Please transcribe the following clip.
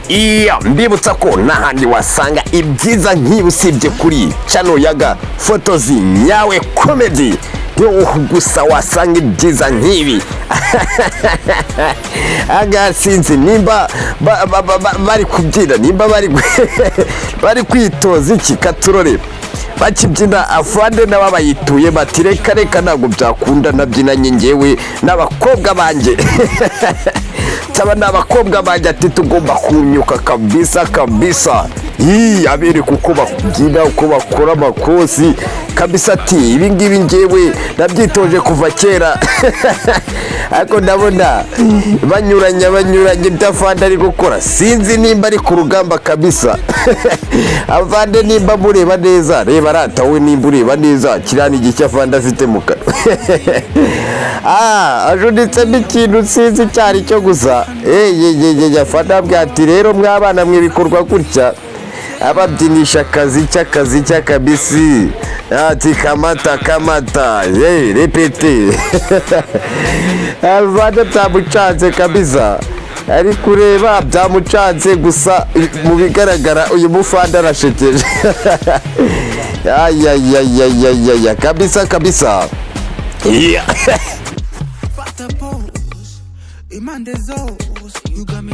Iya, mbibutsa ko n'ahandi wasanga ibyiza nk'ibi usibye kuri channel yaga Fotozi Nyawe Comedy. Niho gusa wasanga ibyiza nk'ibi. Aga sinzi nimba bari kubyina, nimba bari kwitoza iki. Katurore bakibyina, afande nabo bayituye bati: "Reka reka, ntabwo byakunda nabyinanye ngewe n'abakobwa banjye." Cyaba ni abakobwa banjye, ati: "Tugomba kunyuka kabisa kabisa." Yii, abereka uko babyina, uko bakora amakosi kabisa, ati: "Ibi ngibi ngewe nabyitoje kuva kera." Ariko ndabona banyuranya banyuranye ibyo afande ari gukora. Sinzi nimba ari ku rugamba kabisa. Afande, nimba mureba neza, reba rata we, nimba ureba neza, kiriya ni igiki afande afite mu kanwa? Ah, ajunditsemo ikintu, sinzi icyo ari cyo gusa. Eyeyeye, afande abwira ati: "Rero mwabana mwe, bikorwa gutya." Ababyinisha akazi cy'akazi cy'akabisi, ati: "Kamata kamata ye répétez." Afande byamucanze kabisa, ari kureba byamucanze. Gusa mu bigaragara uyu mufande arashekeje. Ayayayayaya, kabisa kabisa. Yeah. Fata pose impande zose, you got me.